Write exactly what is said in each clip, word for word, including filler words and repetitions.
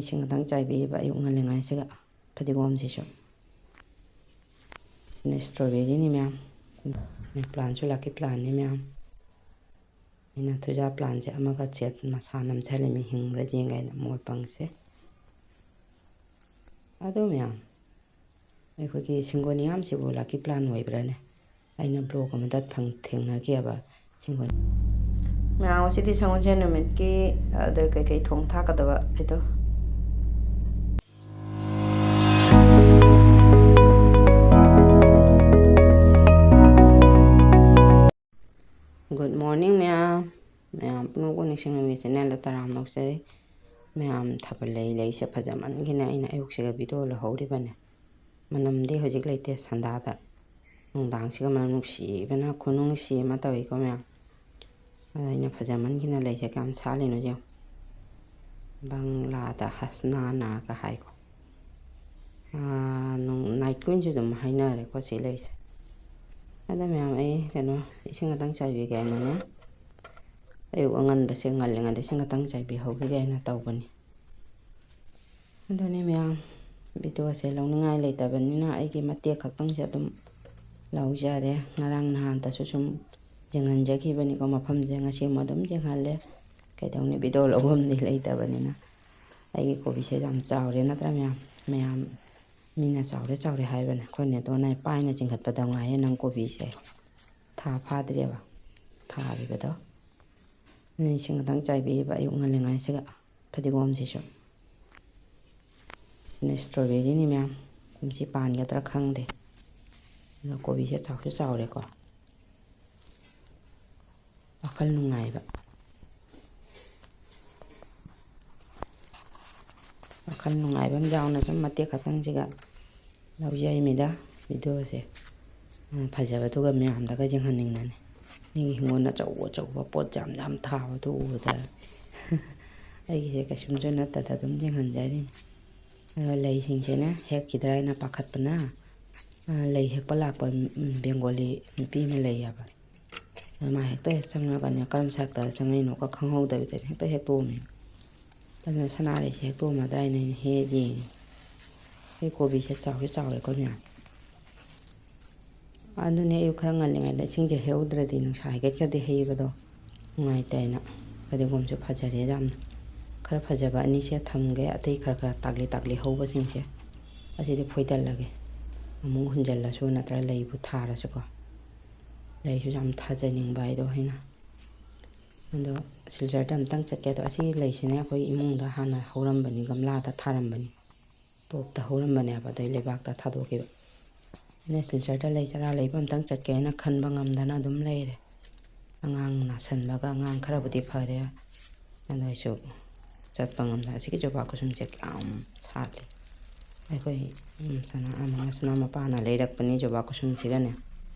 ꯏꯁꯤꯡ ꯈꯛꯇꯪ ꯆꯥꯏꯕꯤꯔꯤꯕ ꯑꯌꯨꯛ ꯉꯜꯂꯤꯉꯩꯁꯤꯗ꯫ ꯐꯗꯤꯒꯣꯝꯁꯤꯁꯨ꯫ ꯁꯤꯅ strawberryꯅꯤ ꯃꯌꯥꯝ꯫ Plantꯁꯨ lucky plantꯅꯤ ꯃꯌꯥꯝ꯫ ꯑꯩꯅ ꯊꯣꯏꯖꯥ plantꯁꯦ ꯑꯃꯒ ꯆꯦꯠ ꯃꯁꯥ ꯅꯝꯁꯤꯜꯂꯤꯃꯤ, ꯍꯤꯡꯕ꯭ꯔꯥ ꯌꯦꯡꯒꯦ ꯍꯥꯏꯅ ꯃꯣꯠ ꯄꯪꯁꯦ꯫ ꯑꯗꯣ ꯃꯌꯥꯝ, ꯑꯩꯈꯣꯏꯒꯤ ꯁꯤꯡꯒꯣꯅꯤꯌꯥꯝꯁꯤꯕꯨ lucky plant ꯑꯣꯏꯕ꯭ꯔꯥꯅꯦ? ꯑꯩꯅ vlog ꯑꯃꯗ ꯐꯪ-, ꯊꯦꯡꯅꯈꯤꯑꯕ ꯁꯤꯡꯒꯣꯅꯤ-, ꯃꯌꯥꯝ, ꯉꯁꯤꯗꯤ ꯁꯒꯣꯜꯁꯦꯟ ꯅꯨꯃꯤꯠꯀꯤ, ꯑꯗ, ꯀꯩꯀꯩ ꯊꯣꯡ ꯊꯥꯛꯀꯗꯕ ꯍꯥꯏꯗꯣ꯫ Good morning ꯃꯌꯥꯝ꯫ ꯃꯌꯥꯝ ꯄꯨꯝꯅꯃꯛꯄꯨ ꯅꯤꯡꯁꯤꯡ ꯅꯨꯃꯤꯠ channelꯗ ꯇꯔꯥꯝꯅ ꯑꯣꯛꯆꯔꯤ꯫ ꯃꯌꯥꯝ, ꯊꯥꯕꯜ ꯂꯩ, ꯂꯩꯁꯦ ꯐꯖꯃꯟꯈꯤꯅ ꯑꯩꯅ ꯑꯌꯨꯛꯁꯤꯒ video ꯂꯧꯍꯧꯔꯤꯕꯅꯦ꯫ ꯃꯅꯝꯗꯤ ꯍꯧꯖꯤꯛ ꯂꯩꯇꯦ ꯁꯟꯗꯥꯗ꯫ ꯅꯨꯡꯗꯥꯡꯁꯤꯒ ꯃꯅꯝ ꯅꯨꯡꯁꯤꯕꯅ ꯈꯨꯅꯨꯡꯁꯤ ꯑꯃ ꯇꯧꯏꯀꯣ ꯃꯌꯥꯝ꯫ ꯑꯗ ꯑꯩꯅ ꯐꯖꯃꯟꯈꯤꯅ ꯂꯩꯁꯦ ꯀꯌꯥꯝ ꯁꯥꯠꯂꯤꯅꯣ ꯌꯦꯡꯉꯨ꯫ ꯕꯪꯂꯥꯗ ꯍꯁꯅꯥꯅꯒ ꯍꯥꯏꯀꯣ꯫ ꯑꯥ, ꯅꯨꯡ-, night queenꯁꯨ ꯑꯗꯨꯝ ꯍꯥꯏꯅꯔꯦꯀꯣ ꯁꯤ ꯂꯩꯁꯦ꯫ ꯑꯗ ꯃꯌꯥꯝ, ꯑꯩ ꯀꯩꯅꯣ, ꯏꯁꯤꯡ ꯈꯛꯇꯪ ꯆꯥꯏꯕꯤꯒꯦ ꯍꯥꯏꯅꯅꯦ, ꯑꯌꯨꯛ ꯑꯉꯟꯕꯁꯦ, ꯉꯜꯂꯤꯉꯩꯗ ꯏꯁꯤꯡ ꯈꯛꯇꯪ ꯆꯥꯏꯕꯤꯍꯧꯈꯤꯒꯦ ꯍꯥꯏꯅ ꯇꯧꯕꯅꯤ꯫ ꯑꯗꯨꯅꯤ ꯃꯌꯥꯝ, videoꯁꯦ ꯂꯧꯅꯤꯡꯉꯥꯏ ꯂꯩꯇꯕꯅꯤꯅ ꯑꯩꯒꯤ ꯃꯇꯦꯛ ꯈꯛꯇꯪꯁꯦ ꯑꯗꯨꯝ ꯂꯧꯖꯔꯦ꯫ ꯉꯔꯥꯡ ꯅꯍꯥꯟꯇꯁꯨ ꯁꯨꯝ ꯌꯦꯡꯍꯟꯖꯈꯤꯕꯅꯤꯀꯣ ꯃꯐꯝꯁꯦ, ꯉꯁꯤ ꯑꯃꯨꯛ ꯑꯗꯨꯝ ꯌꯦꯡꯍꯜꯂꯦ꯫ ꯀꯩꯗꯧꯅꯤ, video ꯂꯧꯐꯝꯗꯤ ꯂꯩꯇꯕꯅꯤꯅ꯫ ꯑꯩꯒꯤ ꯀꯣꯕꯤꯁꯦ ꯌꯥꯝ ꯆꯥꯎꯔꯦ ꯅꯠꯇ꯭ꯔꯥ ꯃꯌꯥꯝ? ꯃꯌꯥꯝ ꯃꯤꯅ ꯆꯥꯎꯔꯦ ꯆꯥꯎꯔꯦ ꯍꯥꯏꯕꯅꯦ, ꯑꯩꯈꯣꯏ ꯅꯦꯇꯣꯟꯅ ꯄꯥꯏꯅ ꯆꯤꯡꯈꯠꯄꯗ ꯉꯥꯏꯌꯦ ꯅꯪ ꯀꯣꯕꯤꯁꯦ꯫ ꯊꯥ ꯐꯥꯗ꯭ꯔꯦꯕ ꯊꯥꯔꯤꯕꯗꯣ꯫ ꯑꯗꯨꯅ ꯏꯁꯤꯡ ꯈꯛꯇꯪ ꯆꯥꯏꯕꯤꯔꯤꯕ ꯑꯌꯨꯛ ꯉꯜꯂꯤꯉꯩꯁꯤꯒ꯫ ꯐꯗꯤꯒꯣꯝꯁꯤꯁꯨ꯫ ꯁꯤꯅ strawberryꯅꯤ ꯃꯌꯥꯝ꯫ ꯀꯨꯝꯁꯤ ꯄꯥꯟꯒꯗ꯭ꯔꯥ ꯈꯪꯗꯦ꯫ ꯑꯗꯣ ꯀꯣꯕꯤꯁꯦ ꯆꯥꯎꯁꯨ ꯆꯥꯎꯔꯦꯀꯣ꯫ ꯋꯥꯈꯜ ꯅꯨꯡꯉꯥꯏꯕ꯫ ꯋꯥꯈꯜ ꯅꯨꯡꯉꯥꯏꯕ ꯑꯃ ꯌꯥꯎꯅ ꯁꯨꯝ ꯃꯇꯦꯛ ꯈꯛꯇꯪꯁꯤꯒ ꯂꯧꯖꯩꯃꯤꯗ videoꯁꯦ꯫ ꯎꯝ, ꯐꯖꯕꯗꯨꯒ ꯃꯌꯥꯝꯗꯒ ꯌꯦꯡꯍꯟꯅꯤꯡꯅꯅꯤ꯫ ꯃꯤꯒꯤ ꯍꯤꯡꯒꯣꯜ ꯑꯆꯧ ꯑꯆꯧꯕ ꯄꯣꯠ ꯌꯥꯝ ꯌꯥꯝ ꯊꯥꯕꯗꯨ ꯎꯕꯗ ꯑꯩꯒꯤꯁꯦ ꯀꯩꯁꯨꯝꯁꯨ ꯅꯠꯇꯗ ꯑꯗꯨꯝ ꯌꯦꯡꯍꯟꯖꯔꯤꯅꯤ꯫ ꯑꯗꯣ ꯂꯩꯁꯤꯡꯁꯤꯅ ꯍꯦꯛꯈꯤꯗ꯭ꯔꯥ ꯍꯥꯏꯅ ꯄꯥꯈꯠꯄꯅ, ꯑ, ꯂꯩ ꯍꯦꯛꯄ ꯂꯥꯛꯄ, ꯎꯝ, ꯕꯦꯡꯒꯣꯂꯤ ꯅꯨꯄꯤ ꯑꯃ ꯂꯩꯌꯦꯕ꯫ ꯑꯗ ꯃꯥ ꯍꯦꯛꯇ ꯍꯦꯛ ꯆꯪꯉꯒꯅꯦ, ꯀꯔꯝ ꯁꯥꯏꯗꯇ ꯆꯪꯉꯛꯏꯅꯣꯒ ꯈꯪꯍꯧꯗꯕꯤꯗꯅꯦ ꯍꯦꯛꯇ ꯍꯦꯛꯇꯣꯛꯑꯝꯃꯤ꯫ ꯑꯗꯨꯅ ꯁꯅꯥꯔꯩꯁꯦ ꯍꯦꯛ ꯇꯣꯝꯃꯗ꯭ꯔꯥ ꯍꯥꯏꯅ ꯑꯩꯅ ꯍꯦꯛ ꯌꯦꯡꯉꯤ꯫ ꯑꯩ ꯀꯣꯕꯤꯁꯦ ꯆꯥꯎꯁꯨ ꯆꯥꯎꯔꯦꯀꯣ ꯃꯌꯥꯝ꯫ ꯑꯗꯨꯅꯦ ꯑꯌꯨꯛ ꯈꯔ ꯉꯜꯂꯤꯉꯩꯗ ꯏꯁꯤꯡꯁꯦ ꯍꯩꯍꯧꯗ꯭ꯔꯗꯤ ꯅꯨꯡꯁꯥ ꯍꯥꯏꯒꯠꯈ꯭ꯔꯗꯤ ꯍꯩꯕꯗꯣ ꯅꯨꯡꯉꯥꯏꯇꯦꯅ꯫ ꯐꯗꯤꯒꯣꯝꯁꯨ ꯐꯖꯔꯦ ꯌꯥꯝꯅ꯫ ꯈꯔ ꯐꯖꯕ ꯑꯅꯤꯁꯦ ꯊꯝꯒꯦ, ꯑꯇꯩ ꯈꯔ ꯈꯔ ꯇꯥꯛꯂꯤ ꯇꯥꯛꯂꯤ ꯍꯧꯕꯁꯤꯡꯁꯦ ꯑꯁꯤꯗꯤ ꯐꯣꯏꯗꯜꯂꯒꯦ꯫ ꯑꯃꯨꯛ ꯍꯨꯟꯖꯜꯂꯁꯨ ꯅꯠꯇ꯭ꯔꯒ ꯂꯩꯕꯨ ꯊꯥꯔꯁꯨꯀꯣ꯫ ꯂꯩꯁꯨ ꯌꯥꯝ ꯊꯥꯖꯅꯤꯡꯕ ꯍꯥꯏꯗꯣ ꯑꯩꯅ꯫ ꯑꯗꯣ ꯁꯤꯜꯆꯔꯗ ꯑꯝꯇꯪ ꯆꯠꯀꯦ꯫ ꯑꯗꯣ ꯑꯁꯤꯒꯤ ꯂꯩꯁꯤꯅꯦ ꯑꯩꯈꯣꯏ ꯏꯃꯨꯡꯗ ꯍꯥꯟꯅ ꯍꯧꯔꯝꯕꯅꯤ, ꯒꯝꯂꯥꯗ ꯊꯥꯔꯝꯕꯅꯤ꯫ ꯇꯣꯞꯇ ꯍꯧꯔꯝꯕꯅꯦꯕ, ꯑꯗꯩ ꯂꯩꯕꯥꯛꯇ ꯊꯥꯗꯣꯛꯈꯤꯕ꯫ ꯑꯩꯅ ꯁꯤꯜꯆꯔꯗ ꯂꯩ ꯆꯔꯥ ꯂꯩꯕ ꯑꯝꯇꯪ ꯆꯠꯀꯦ ꯍꯥꯏꯅ ꯈꯟꯕ ꯉꯝꯗꯅ ꯑꯗꯨꯝ ꯂꯩꯔꯦ꯫ ꯑꯉꯥꯡ ꯅꯥꯁꯟꯕꯒ, ꯑꯉꯥꯡ ꯈꯔꯕꯨꯗꯤ ꯐꯔꯦ, ꯑꯗꯨ ꯑꯣꯏꯁꯨ ꯆꯠꯄ ꯉꯝꯗ꯫ ꯑꯁꯤꯒꯤ ꯖꯣꯕꯥ ꯀꯨꯁꯨꯝꯁꯦ ꯀꯌꯥꯝ ꯁꯥꯠꯂꯤ꯫ ꯑꯩꯈꯣꯏ, ꯎꯝ, ꯁꯅꯥ, ꯑꯃ ꯁꯅꯥ ꯃꯄꯥꯅ ꯂꯩꯔꯛꯄꯅꯤ ꯖꯣꯕꯥ ꯀꯨꯁꯨꯝꯁꯤꯒꯅꯦ꯫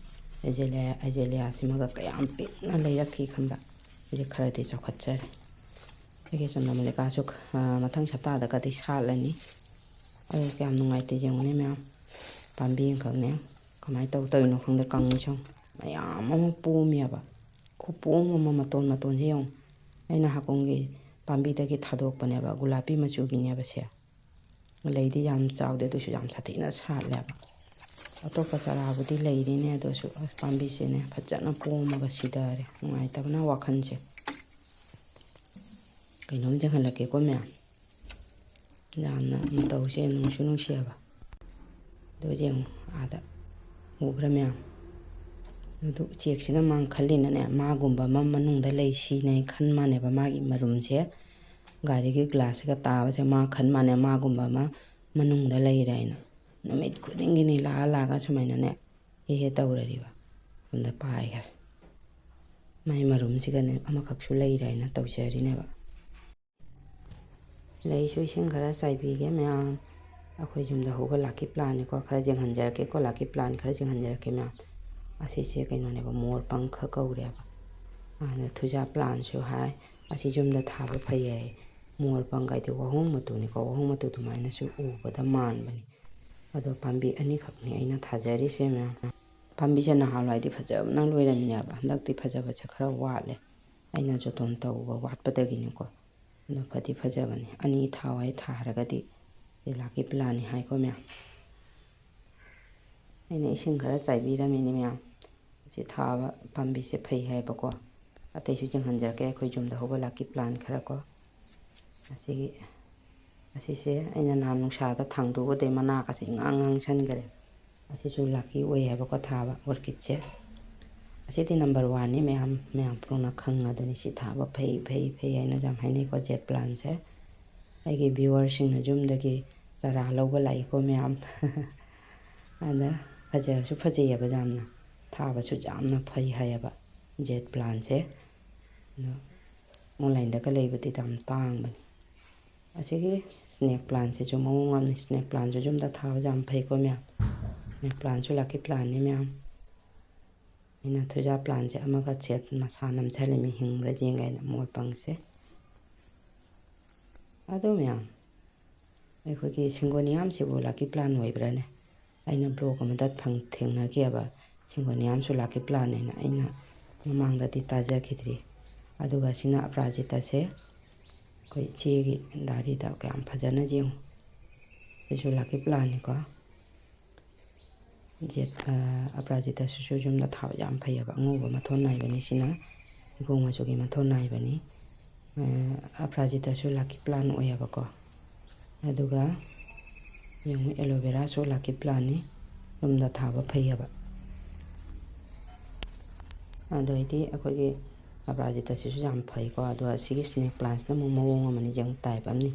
ꯑꯦꯖꯦꯂꯤꯌꯥ, ꯑꯦꯖꯦꯂꯤꯌꯥꯁꯤꯃꯒ ꯀꯌꯥꯝ ꯄꯤꯛꯅ ꯂꯩꯔꯛꯈꯤ ꯈꯟꯕ꯫ ꯍꯧꯖꯤꯛ ꯈꯔꯗꯤ ꯆꯥꯎꯈꯠꯆꯔꯦ꯫ ꯑꯩꯒꯤ ꯆꯅꯝꯂꯤꯀꯥꯁꯨ, ꯑ, ꯃꯊꯪ ꯁꯞꯇꯥꯗꯒꯗꯤ ꯁꯥꯠꯂꯅꯤ꯫ ꯑꯗꯨ ꯀꯌꯥꯝ ꯅꯨꯡꯉꯥꯏꯇꯦ ꯌꯦꯡꯉꯨꯅꯦ ꯃꯌꯥꯝ꯫ ꯄꯥꯝꯕꯤ ꯑꯃꯈꯛꯅꯦ꯫ ꯀꯃꯥꯏꯅ ꯇꯧ-, ꯇꯧꯔꯤꯅꯣ ꯈꯪꯗꯦ, ꯀꯪꯉꯤꯁꯦ ꯌꯦꯡꯉꯨ꯫ ꯃꯌꯥꯝ ꯑꯃ ꯄꯣꯝꯃꯦꯕ꯫ ꯈꯨꯄꯣꯝ ꯑꯃ ꯃꯇꯣꯟ ꯃꯇꯣꯟꯁꯦ ꯌꯦꯡꯉꯨ꯫ ꯑꯩꯅ ꯍꯥꯀꯨꯝꯒꯤ ꯄꯥꯝꯕꯤꯗꯒꯤ ꯊꯥꯗꯣꯛꯄꯅꯦꯕ, ꯒꯨꯂꯥꯄꯤ ꯃꯆꯨꯒꯤꯅꯦꯕ ꯁꯦ꯫ ꯂꯩꯗꯤ ꯌꯥꯝ ꯆꯥꯎꯗꯦ, ꯑꯗꯨꯁꯨ ꯌꯥꯝ ꯁꯥꯊꯤꯅ ꯁꯥꯠꯂꯦꯕ꯫ ꯑꯇꯣꯞꯄ ꯆꯥꯔꯥꯕꯨꯗꯤ ꯂꯩꯔꯤꯅꯦ, ꯑꯗꯨꯁꯨ ꯑꯁ, ꯄꯥꯝꯕꯤꯁꯤꯅꯦ ꯐꯖꯅ ꯄꯣꯝꯃꯒ ꯁꯤꯊꯔꯦ꯫ ꯅꯨꯡꯉꯥꯏꯇꯕꯅ ꯋꯥꯈꯜꯁꯦ꯫ ꯀꯩꯅꯣꯝ ꯌꯦꯡꯍꯜꯂꯛꯀꯦꯀꯣ ꯃꯌꯥꯝ꯫ ꯌꯥꯝꯅ ꯃꯇꯧꯁꯦ ꯅꯨꯡꯁꯨ ꯅꯨꯡꯁꯤꯌꯦꯕ꯫ ꯑꯗꯨ ꯌꯦꯡꯉꯨ, ꯑꯥꯗ ꯎꯕ꯭ꯔꯥ ꯃꯌꯥꯝ? ꯑꯗꯨ ꯎꯆꯦꯛꯁꯤꯅ ꯃꯥꯅ ꯈꯜꯂꯤꯅꯅꯦ, ꯃꯥꯒꯨꯝꯕ ꯑꯃ ꯃꯅꯨꯡꯗ ꯂꯩ ꯁꯤꯅꯦ ꯈꯟ ꯃꯥꯅꯦꯕ, ꯃꯥꯒꯤ ꯃꯔꯨꯝꯁꯦ ꯒꯥꯔꯤꯒꯤ ꯒ꯭ꯂꯥꯁꯁꯤꯒ ꯇꯥꯕꯁꯦ ꯃꯥ ꯈꯟ ꯃꯥꯅꯦ, ꯃꯥꯒꯨꯝꯕ ꯑꯃ ꯃꯅꯨꯡꯗ ꯂꯩꯔꯦ ꯍꯥꯏꯅ꯫ ꯅꯨꯃꯤꯠ ꯈꯨꯗꯤꯡꯒꯤꯅꯤ ꯂꯥꯛꯑ ꯂꯥꯛꯑꯒ ꯁꯨꯃꯥꯏꯅꯅꯦ ꯍꯦ ꯍꯦ ꯇꯧꯔꯔꯤꯕ꯫ ꯁꯣꯝꯗ ꯄꯥꯏꯈꯔꯦ꯫ ꯃꯥꯏ ꯃꯔꯨꯝꯁꯤꯒꯅꯦ ꯑꯃꯈꯛꯁꯨ ꯂꯩꯔꯦ ꯍꯥꯏꯅ ꯇꯧꯖꯔꯤꯅꯦꯕ꯫ ꯂꯩꯁꯨ ꯏꯁꯤꯡ ꯈꯔ ꯆꯥꯏꯕꯤꯒꯦ ꯃꯌꯥꯝ꯫ ꯑꯩꯈꯣꯏ ꯌꯨꯝꯗ ꯍꯧꯕ ꯂꯥꯛꯀꯤ ꯄ꯭ꯂꯥꯟꯅꯤꯀꯣ, ꯈꯔ ꯌꯦꯡꯍꯟꯖꯔꯛꯀꯦꯀꯣ, ꯂꯥꯛꯀꯤ ꯄ꯭ꯂꯥꯟ ꯈꯔ ꯌꯦꯡꯍꯟꯖꯔꯛꯀꯦ ꯃꯌꯥꯝ꯫ ꯑꯁꯤꯁꯦ ꯀꯩꯅꯣꯅꯦꯕ, ꯃꯣꯔ ꯄꯪꯈ ꯀꯧꯔꯦꯕ꯫ ꯑꯗ ꯊꯨꯖꯥ ꯄ꯭ꯂꯥꯟꯁꯨ ꯍꯥꯏ꯫ ꯑꯁꯤ ꯌꯨꯝꯗ ꯊꯥꯕ ꯐꯩ ꯍꯥꯏ꯫ ꯃꯣꯔ ꯄꯪꯈ ꯍꯥꯏꯗꯤ ꯋꯥꯍꯣꯡ ꯃꯇꯨꯅꯤꯀꯣ, ꯋꯥꯍꯣꯡ ꯃꯇꯨ ꯑꯗꯨꯃꯥꯏꯅꯁꯨ ꯎꯕꯗ ꯃꯥꯟꯕꯅꯤ꯫ ꯑꯗꯣ ꯄꯥꯝꯕꯤ ꯑꯅꯤꯈꯛꯅꯤ ꯑꯩꯅ ꯊꯥꯖꯔꯤꯁꯦ ꯃꯌꯥꯝ꯫ ꯄꯥꯝꯕꯤꯁꯦ ꯅꯍꯥꯟꯋꯥꯏꯗꯤ ꯐꯖꯕꯅ ꯂꯣꯏꯔꯝꯃꯤꯅꯦꯕ, ꯍꯟꯗꯛꯇꯤ ꯐꯖꯕꯁꯦ ꯈꯔ ꯋꯥꯠꯂꯦ, ꯑꯩꯅ ꯖꯣꯇꯣꯟ ꯇꯧꯕ ꯋꯥꯠꯄꯗꯒꯤꯅꯤꯀꯣ꯫ ꯑꯗꯣ ꯐꯗꯤ ꯐꯖꯕꯅꯤ, ꯑꯅꯤ ꯊꯥꯎ ꯍꯥꯏ ꯊꯥꯔꯒꯗꯤ꯫ ꯁꯤ ꯂꯥꯛꯀꯤ ꯄ꯭ꯂꯥꯟꯅꯤ ꯍꯥꯏꯀꯣ ꯃꯌꯥꯝ꯫ ꯑꯩꯅ ꯏꯁꯤꯡ ꯈꯔ ꯆꯥꯏꯕꯤꯔꯝꯃꯤꯅꯤ ꯃꯌꯥꯝ꯫ ꯁꯤ ꯊꯥꯕ ꯄꯥꯝꯕꯤꯁꯦ ꯐꯩ ꯍꯥꯏꯕꯀꯣ꯫ ꯑꯇꯩꯁꯨ ꯌꯦꯡꯍꯟꯖꯔꯛꯀꯦ ꯑꯩꯈꯣꯏ ꯌꯨꯝꯗ ꯍꯧꯕ ꯂꯥꯛꯀꯤ ꯄ꯭ꯂꯥꯟ ꯈꯔ ꯀꯣ꯫ ꯑꯁꯤꯒꯤ, ꯑꯁꯤꯁꯦ ꯑꯩꯅ ꯅꯍꯥꯟ ꯅꯨꯡꯁꯥꯗ ꯊꯥꯡꯗꯣꯛꯎꯕꯗꯩ ꯃꯅꯥꯒꯁꯦ ꯏꯉꯥꯡ ꯉꯥꯡꯁꯟꯈꯔꯦ꯫ ꯑꯁꯤꯁꯨ ꯂꯥꯛꯀꯤ ꯑꯣꯏ ꯍꯥꯏꯕꯀꯣ ꯊꯥꯕ ꯑꯣꯔꯀꯤꯠꯁꯦ꯫ ꯑꯁꯤꯗꯤ ꯅꯝꯕꯔ ꯋꯥꯟꯅꯤ ꯃꯌꯥꯝ, ꯃꯌꯥꯝ ꯄꯨꯝꯅꯃꯛ ꯈꯪꯉꯗꯨꯅꯤ꯫ ꯁꯤ ꯊꯥꯕ ꯐꯩ, ꯐꯩ, ꯐꯩ ꯍꯥꯏꯅ ꯌꯥꯝ ꯍꯥꯏꯅꯩꯀꯣ ꯖꯦꯠ ꯄ꯭ꯂꯥꯟꯁꯦ꯫ ꯑꯩꯒꯤ ꯚ꯭ꯌꯨꯋꯔꯁꯤꯡꯅ ꯌꯨꯝꯗꯒꯤ ꯆꯥꯔꯥ ꯂꯧꯕ ꯂꯥꯛꯏꯀꯣ ꯃꯌꯥꯝ꯫ ꯑꯗ ꯐꯖꯕꯁꯨ ꯐꯖꯩꯌꯦꯕ ꯌꯥꯝꯅ, ꯊꯥꯕꯁꯨ ꯌꯥꯝꯅ ꯐꯩ ꯍꯥꯏꯌꯦꯕ ꯖꯦꯠ ꯄ꯭ꯂꯥꯟꯁꯦ꯫ ꯑꯗꯣ ꯑꯣꯟꯂꯥꯏꯟꯗꯒ ꯂꯩꯕꯗꯤ ꯌꯥꯝ ꯇꯥꯡꯕꯅꯤ꯫ ꯑꯁꯤꯒꯤ ꯁ꯭ꯅꯦꯛ ꯄ꯭ꯂꯥꯟꯁꯤꯁꯨ ꯃꯑꯣꯡ ꯑꯃꯅꯤ꯫ ꯁ꯭ꯅꯦꯛ ꯄ꯭ꯂꯥꯟꯁꯨ ꯌꯨꯝꯗ ꯊꯥꯕꯁꯦ ꯌꯥꯝ ꯐꯩꯀꯣ ꯃꯌꯥꯝ꯫ ꯁ꯭ꯅꯦꯛ ꯄ꯭ꯂꯥꯟꯁꯨ ꯂꯥꯛꯀꯤ ꯄ꯭ꯂꯥꯟꯅꯤ ꯃꯌꯥꯝ꯫ ꯑꯩꯅ ꯊꯣꯏꯖꯥ ꯄ꯭ꯂꯥꯟꯁꯦ ꯑꯃꯒ ꯁꯦꯠ ꯃꯁꯥ ꯅꯝꯁꯤꯜꯂꯤꯃꯤ, ꯍꯤꯡꯕ꯭ꯔꯥ ꯌꯦꯡꯒꯦ ꯍꯥꯏꯅ ꯃꯣꯠ ꯄꯪꯁꯦ꯫ ꯑꯗꯣ ꯃꯌꯥꯝ, ꯑꯩꯈꯣꯏꯒꯤ ꯁꯤꯡꯒꯣꯅꯤꯌꯥꯝꯁꯤꯕꯨ ꯂꯥꯛꯀꯤ ꯄ꯭ꯂꯥꯟ ꯑꯣꯏꯕ꯭ꯔꯥꯅꯦ? ꯑꯩꯅ ꯕ꯭ꯂꯣꯛ ꯑꯃꯗ ꯊꯦꯡꯅꯈꯤꯑꯕ, ꯁꯤꯡꯒꯣꯅꯤꯌꯥꯝꯁꯨ ꯂꯥꯛꯀꯤ ꯄ꯭ꯂꯥꯟꯅꯦꯅ ꯑꯩꯅ ꯃꯃꯥꯡꯗꯗꯤ ꯇꯥꯖꯈꯤꯗ꯭ꯔꯤ꯫ ꯑꯗꯨꯒ ꯁꯤꯅ ꯑꯄꯔꯥꯖꯤꯇꯥꯁꯦ, ꯑꯩꯈꯣꯏ ꯏꯆꯦꯒꯤ ꯗꯥꯔꯤꯗ ꯀꯌꯥꯝ ꯐꯖꯅ ꯌꯦꯡꯉꯨ꯫ ꯁꯤꯁꯨ ꯂꯥꯛꯀꯤ ꯄ꯭ꯂꯥꯟꯅꯤꯀꯣ꯫ ꯖꯦꯠ, ꯑ, ꯑꯄꯔꯥꯖꯤꯇꯥꯁꯤꯁꯨ ꯌꯨꯝꯗ ꯊꯥꯕ ꯌꯥꯝ ꯐꯩꯌꯦꯕ꯫ ꯑꯉꯧꯕ ꯃꯊꯣꯟ ꯅꯥꯏꯕꯅꯤ ꯁꯤꯅ, ꯍꯤꯒꯣꯛ ꯃꯆꯨꯒꯤ ꯃꯊꯣꯟ ꯅꯥꯏꯕꯅꯤ꯫ ꯑ, ꯑꯄꯔꯥꯖꯤꯇꯥꯁꯨ ꯂꯥꯛꯀꯤ ꯄ꯭ꯂꯥꯟ ꯑꯣꯏꯌꯦꯕꯀꯣ꯫ ꯑꯗꯨꯒ ꯌꯦꯡꯉꯨ, ꯑꯦꯂꯣꯚꯦꯔꯥꯁꯨ ꯂꯥꯛꯀꯤ ꯄ꯭ꯂꯥꯟꯅꯤ, ꯌꯨꯝꯗ ꯊꯥꯕ ꯐꯩꯌꯦꯕ꯫ ꯑꯗꯨ ꯑꯣꯏꯗꯤ ꯑꯩꯈꯣꯏꯒꯤ ꯑꯄꯔꯥꯖꯤꯇꯥꯁꯤꯁꯨ ꯌꯥꯝ ꯐꯩꯀꯣ꯫ ꯑꯗꯣ ꯑꯁꯤꯒꯤ ꯁ꯭ꯅꯦꯛ ꯄ꯭ꯂꯥꯟꯁꯤꯅ ꯑꯃꯨꯛ ꯃꯑꯣꯡ ꯑꯃꯅꯤ, ꯌꯦꯡꯉꯨ, ꯇꯥꯏꯞ ꯑꯃꯅꯤ꯫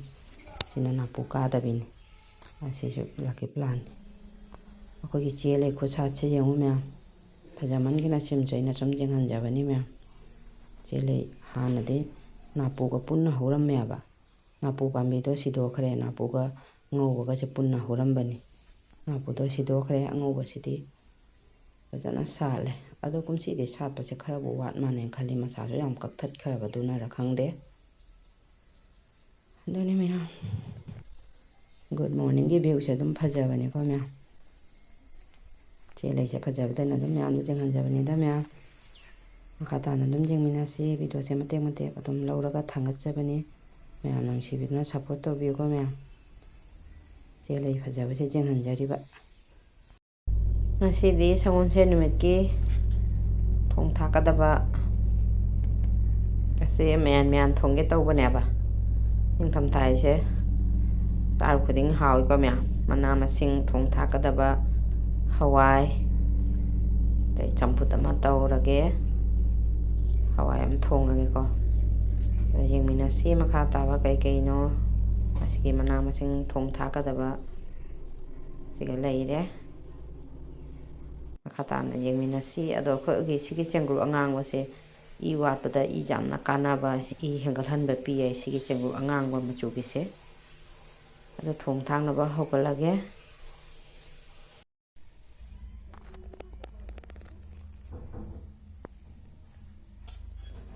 ꯁꯤꯅ ꯅꯥꯄꯨ ꯀꯥꯗꯕꯤꯅꯤ꯫ ꯑꯁꯤꯁꯨ ꯂꯥꯛꯀꯤ ꯄ꯭ꯂꯥꯟꯅꯤ꯫ ꯑꯩꯈꯣꯏꯒꯤ ꯆꯦ ꯂꯩ ꯈꯨꯠꯁꯥꯠꯁꯦ ꯌꯦꯡꯉꯨ ꯃꯌꯥꯝ, ꯐꯖꯃꯟꯒꯤꯅ ꯁꯤꯝꯁꯨ ꯑꯩꯅ ꯁꯨꯝ ꯌꯦꯡꯍꯟꯖꯕꯅꯤ ꯃꯌꯥꯝ꯫ ꯆꯦ ꯂꯩ ꯍꯥꯟꯅꯗꯤ ꯅꯥꯄꯨꯒ ꯄꯨꯟꯅ ꯍꯧꯔꯝꯃꯦꯕ꯫ ꯅꯥꯄꯨ ꯄꯥꯝꯕꯤꯗꯣ ꯁꯤꯗꯣꯛꯈ꯭ꯔꯦ, ꯅꯥꯄꯨꯒ ꯑꯉꯧꯕꯒꯁꯦ ꯄꯨꯟꯅ ꯍꯧꯔꯝꯕꯅꯤ꯫ ꯅꯥꯄꯨꯗꯣ ꯁꯤꯗꯣꯛꯈ꯭ꯔꯦ, ꯑꯉꯧꯕꯁꯤꯗꯤ ꯐꯖꯅ ꯁꯥꯠꯂꯦ꯫ ꯑꯗꯣ ꯀꯨꯝꯁꯤꯗꯤ ꯁꯥꯠꯄꯁꯦ ꯈꯔꯕꯨ ꯋꯥꯠ ꯃꯥꯟꯅꯦꯅ ꯈꯜꯂꯤ, ꯃꯁꯥꯁꯨ ꯌꯥꯝ ꯀꯛꯊꯠꯈ꯭ꯔꯕꯗꯨꯅꯔ ꯈꯪꯗꯦ꯫ ꯑꯗꯨꯅꯤ ꯃꯌꯥꯝ, ꯒꯨꯗ ꯃꯣꯔꯅꯤꯡꯒꯤ ꯚ꯭ꯌꯨꯁꯦ ꯑꯗꯨꯝ ꯐꯖꯕꯅꯤꯀꯣ ꯃꯌꯥꯝ꯫ ꯆꯦ ꯂꯩꯁꯦ ꯐꯖꯕꯗ ꯑꯩꯅ ꯑꯗꯨꯝ ꯃꯌꯥꯝꯗ ꯌꯦꯡꯍꯟꯖꯕꯅꯤꯗ ꯃꯌꯥꯝ꯫ ꯃꯈꯥ ꯇꯥꯅ ꯑꯗꯨꯝ ꯌꯦꯡꯃꯤꯟꯅꯁꯤ꯫ ꯚꯤꯗꯤꯑꯣꯁꯦ ꯃꯇꯦꯛ ꯃꯇꯦꯛ ꯑꯗꯨꯝ ꯂꯧꯔꯒ ꯊꯥꯡꯒꯠꯆꯕꯅꯤ꯫ ꯃꯌꯥꯝ ꯅꯨꯡꯁꯤꯕꯤꯗꯨꯅ support ꯇꯧꯕꯤꯌꯨꯀꯣ ꯃꯌꯥꯝ꯫ ꯏꯆꯦ ꯂꯩ ꯐꯖꯕꯁꯦ ꯌꯦꯡꯍꯟꯖꯔꯤꯕ꯫ ꯉꯁꯤꯗꯤ ꯁꯒꯣꯜꯁꯦꯟ ꯅꯨꯃꯤꯠꯀꯤ ꯊꯣꯡ ꯊꯥꯛꯀꯗꯕ ꯑꯁꯦ ꯃꯌꯥꯟ ꯃꯌꯥꯟ ꯊꯣꯡꯒꯦ ꯇꯧꯕꯅꯦꯕ꯫ ꯅꯤꯡꯊꯝꯊꯥ ꯍꯥꯏꯁꯦ ꯆꯥꯔꯨ ꯈꯨꯗꯤꯡ ꯍꯥꯎꯏꯀꯣ ꯃꯌꯥꯝ꯫ ꯃꯅꯥ ꯃꯁꯤꯡ ꯊꯣꯡ ꯊꯥꯛꯀꯗꯕ ꯍꯋꯥꯏ, ꯑꯗꯩ ꯆꯝꯐꯨꯠ ꯑꯃ ꯇꯧꯔꯒꯦ, ꯍꯋꯥꯏ ꯑꯃ ꯊꯣꯡꯉꯒꯦꯀꯣ꯫ ꯑꯗꯣ ꯌꯦꯡꯃꯤꯟꯅꯁꯤ ꯃꯈꯥ ꯇꯥꯕ ꯀꯩ ꯀꯩꯅꯣ꯫ ꯃꯁꯤꯒꯤ ꯃꯅꯥ ꯃꯁꯤꯡ ꯊꯣꯡ ꯊꯥꯛꯀꯗꯕ ꯁꯤꯒ ꯂꯩꯔꯦ꯫ ꯃꯈꯥ ꯇꯥꯅ ꯌꯦꯡꯃꯤꯟꯅꯁꯤ꯫ ꯑꯗꯣ ꯑꯩꯈꯣꯏꯒꯤ ꯁꯤꯒꯤ ꯆꯦꯡꯒ꯭ꯔꯨꯞ ꯑꯉꯥꯡꯕꯁꯦ ꯏ ꯋꯥꯠꯄꯗ ꯏ ꯌꯥꯝꯅ ꯀꯥꯟꯅꯕ, ꯏ ꯍꯦꯟꯒꯠꯍꯟꯕ ꯄꯤ ꯍꯥꯏ ꯁꯤꯒꯤ ꯆꯦꯡꯒ꯭ꯔꯨꯞ ꯑꯉꯥꯡꯕ ꯃꯆꯨꯒꯤꯁꯦ꯫ ꯑꯗꯣ ꯊꯣꯡ ꯊꯥꯛꯅꯕ ꯍꯧꯒꯠꯂꯒꯦ꯫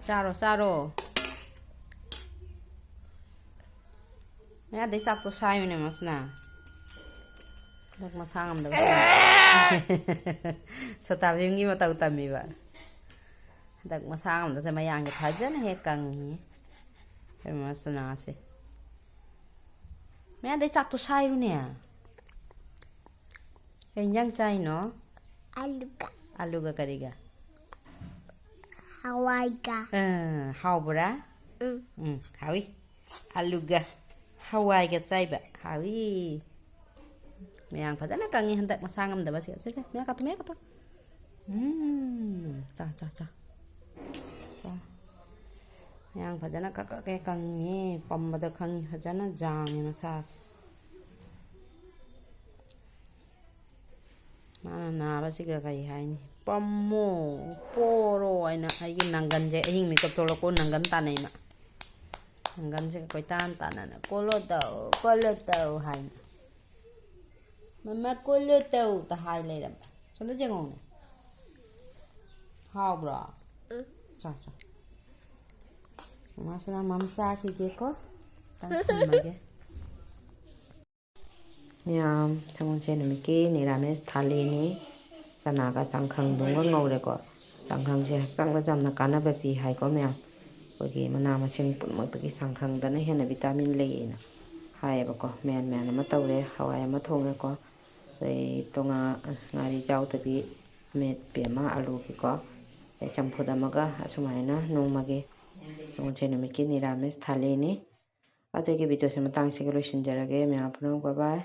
ꯆꯥꯔꯣ, ꯆꯥꯔꯣ꯫ ꯃꯌꯥꯗꯩ ꯆꯥꯛꯇꯣ ꯁꯥꯏꯌꯨꯅꯦ, ꯃꯁꯤꯅ꯫ ꯍꯟꯗꯛ ꯃꯁꯥ ꯉꯝꯗꯕ ꯁꯣꯇꯥ ꯚꯤꯝꯒꯤ ꯃꯇꯧ ꯇꯝꯃꯤꯕ꯫ ꯍꯟꯗꯛ ꯃꯁꯥ ꯉꯝꯗꯕꯁꯦ ꯃꯌꯥꯡꯁꯦ ꯐꯖꯅ ꯍꯦꯛ ꯀꯪꯉꯤ꯫ ꯑꯩꯈꯣꯏ ꯃꯁꯅꯥꯁꯦ꯫ ꯃꯌꯥꯗꯩ ꯆꯥꯛꯇꯣ ꯁꯥꯏꯌꯨꯅꯦ꯫ ꯀꯩ ꯏꯟꯖꯥꯡ ꯆꯥꯏꯅꯣ? ꯑꯂꯨꯒ꯫ ꯑꯂꯨꯒ ꯀꯔꯤꯒ? ꯍꯋꯥꯏꯒ꯫ ꯑ, ꯍꯥꯎꯕ꯭ꯔꯥ? ꯎꯝ꯫ ꯎꯝ, ꯍꯥꯎꯏ꯫ ꯑꯂꯨꯒ ꯍꯋꯥꯏꯒ ꯆꯥꯏꯕ꯫ ꯍꯥꯎꯏ꯫ ꯃꯌꯥꯡ ꯐꯖꯅ ꯀꯪꯉꯤ ꯍꯟꯗꯛ ꯃꯁꯥ ꯉꯝꯗꯕꯁꯦ꯫ ꯁꯦ, ꯁꯦ, ꯃꯌꯥ ꯀꯥꯊꯣꯛ, ꯃꯌꯥ ꯀꯥꯊꯣꯛ꯫ ꯎꯝ, ꯆꯥ, ꯆꯥ, ꯆꯥ꯫ ꯆꯥ꯫ ꯃꯌꯥꯡ ꯐꯖꯅ ꯀꯛ ꯀꯛ ꯀꯛ ꯀꯪꯉꯤꯍꯦ꯫ ꯄꯝꯕꯗ ꯈꯪꯉꯤ꯫ ꯐꯖꯅ ꯖꯥꯝꯃꯦ ꯃꯁꯥꯁꯦ꯫ ꯃꯥꯅ ꯅꯥꯕꯁꯤꯒ ꯀꯔꯤ ꯍꯥꯏꯅꯤ? "ꯄꯝꯃꯣ, ꯄꯣꯔꯣ" ꯍꯥꯏꯅ ꯑꯩꯒꯤ ꯅꯪꯒꯟꯁꯦ ꯑꯍꯤꯡ ꯃꯤꯀꯞ ꯊꯣꯛꯂꯛꯄ ꯅꯪꯒꯟ ꯇꯥꯟꯅꯩ ꯃꯥ꯫ ꯅꯪꯒꯟꯁꯤꯒ ꯀꯣꯏꯇꯥꯟ ꯇꯥꯟꯅꯅ, "ꯀꯣꯜꯂꯣ ꯇꯧ, ꯀꯣꯜꯂꯣ ꯇꯧ" ꯍꯥꯏꯅ꯫ "ꯃꯃꯥ ꯀꯣꯜꯂꯣ ꯇꯧ" ꯇ ꯍꯥꯏ ꯂꯩꯔꯝꯕ꯫ ꯁꯣꯝꯗ ꯌꯦꯡꯉꯣꯅꯦ꯫ ꯍꯥꯎꯕ꯭ꯔꯣ? ꯎꯝ꯫ ꯆꯥ, ꯆꯥ꯫ ꯃꯃꯥꯁꯤꯅ ꯃꯝ ꯆꯥꯈꯤꯒꯦꯀꯣ꯫ ꯈꯤꯇꯪ ꯊꯝꯃꯒꯦ꯫ ꯃꯌꯥꯝ, ꯁꯒꯣꯜꯁꯦꯟ ꯅꯨꯃꯤꯠꯀꯤ ꯅꯤꯔꯥꯃꯤꯁ ꯊꯥꯂꯤꯅꯤ꯫ ꯆꯅꯥꯒ ꯆꯥꯡꯈꯪꯗꯨꯒ ꯉꯧꯔꯦꯀꯣ꯫ ꯆꯥꯡꯈꯪꯁꯦ ꯍꯛꯆꯥꯡꯗ ꯌꯥꯝꯅ ꯀꯥꯟꯅꯕ ꯄꯤ ꯍꯥꯏꯀꯣ ꯃꯌꯥꯝ꯫ ꯑꯩꯈꯣꯏꯒꯤ ꯃꯅꯥ ꯃꯁꯤꯡ ꯄꯨꯝꯅꯃꯛꯇꯒꯤ ꯆꯥꯡꯈꯪꯗꯅ ꯍꯦꯟꯅ ꯚꯤꯇꯥꯃꯤꯟ ꯂꯩꯌꯦꯅ ꯍꯥꯏꯌꯦꯕꯀꯣ꯫ ꯃꯌꯥꯟ ꯃꯌꯥꯟ ꯑꯃ ꯇꯧꯔꯦ, ꯍꯋꯥꯏ ꯑꯃ ꯊꯣꯡꯉꯦꯀꯣ, ꯑꯗꯩ ꯇꯣꯉꯥ ꯉꯥꯔꯤ ꯌꯥꯎꯗꯕꯤ ꯑꯃꯦꯠꯄꯤ ꯑꯃ ꯑꯂꯨꯒꯤꯀꯣ, ꯑꯗꯩ ꯆꯝꯐꯨꯠ ꯑꯃꯒ, ꯑꯁꯨꯃꯥꯏꯅ ꯅꯣꯡꯃꯒꯤ ꯁꯒꯣꯜꯁꯦꯟ ꯅꯨꯃꯤꯠꯀꯤ ꯅꯤꯔꯥꯃꯤꯁ ꯊꯥꯂꯤꯅꯤ꯫ ꯑꯗꯨꯒꯤ ꯚꯤꯗꯤꯑꯣꯁꯦ ꯃꯇꯥꯡꯁꯤꯒ ꯂꯣꯏꯁꯤꯟꯖꯔꯒꯦ ꯃꯌꯥꯝ ꯄꯨꯝꯅꯃꯛ꯫ ꯕꯥꯏ ꯕꯥꯏ꯫